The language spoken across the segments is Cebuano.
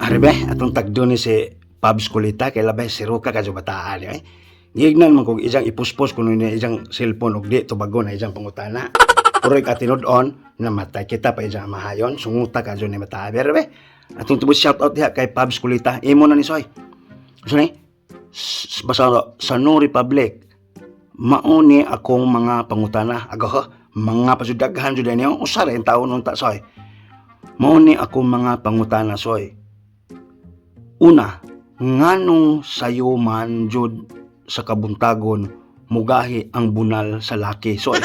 Ari be, atong tagdo ni si Pabs Kulita kay labay si Ruka kadyo bataan eh. Giignan man kog ijang ipuspos kuno ni ijang cellphone og di tubagon na ijang pangutana. Pero katinud-on namatay kita pa ijang mahayon, sunguta kadyo ni mata be. Atong tubos shout out diha kay Pabs Kulita. Imo na ni Soy. So ni basta sa No Republic mao ni akong mga pangutana. Agaho, mga pasudaghan jud niyo usa ra taon unta, Soy. Mao ni akong mga pangutana, Soy. Una, nganong sayo man jud sa kabuntagon mugahi ang bunal sa laki, Soy?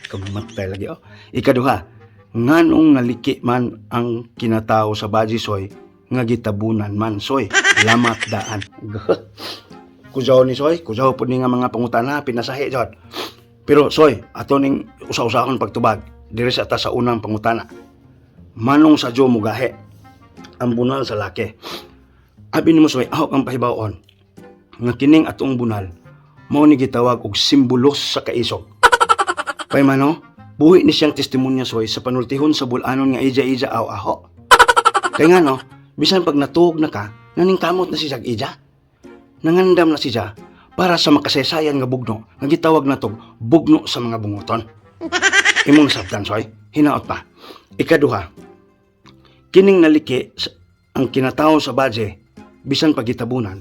Kamatay lagi oh. Ikaduha, nganong naliki man ang kinatao sa baji, Soy, nga gitabunan man, Soy? Lamat daan. Kujaw ni Soy, kujaw po ni nga mga pangutana, pinasahi jud. Pero Soy, ato ning usa-usahon pagtubag diri sa ta sa unang pangutana. Manong sa Diyo mugahi ang bunal sa laki? Abi nimo, Soy, ako kang pahibaw-on nga kining atong bunal mao ni gitawag og simbolos sa kaisog. Kay mano, buhi ni siyang testimonya, Soy, sa panultihon sa bulanon nga ija-ija aw aho. Kay nga no, bisan pag natuog na ka, naningkamot na siya ija. Nangandam na siya para sa makasaysayan nga bugno nga gitawag natog bugno sa mga bunguton. Imong nasabtan, Soy, hinaot pa. Ikaduha, kining naliki ang kinatao sa badje bisan pag gitabunan,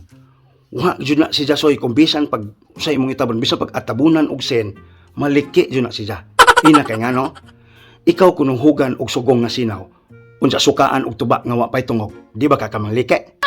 wa jud na siya, Soy, kung bisan pag sa imong itabon, bisan pag atabunan og sen, maliki jud na siya. Ina kay ngano, ikaw kunong hugan og sugong nga sinaw, unsa sukaan og tuba nga wa pay tungog, di ba ka kamangliki?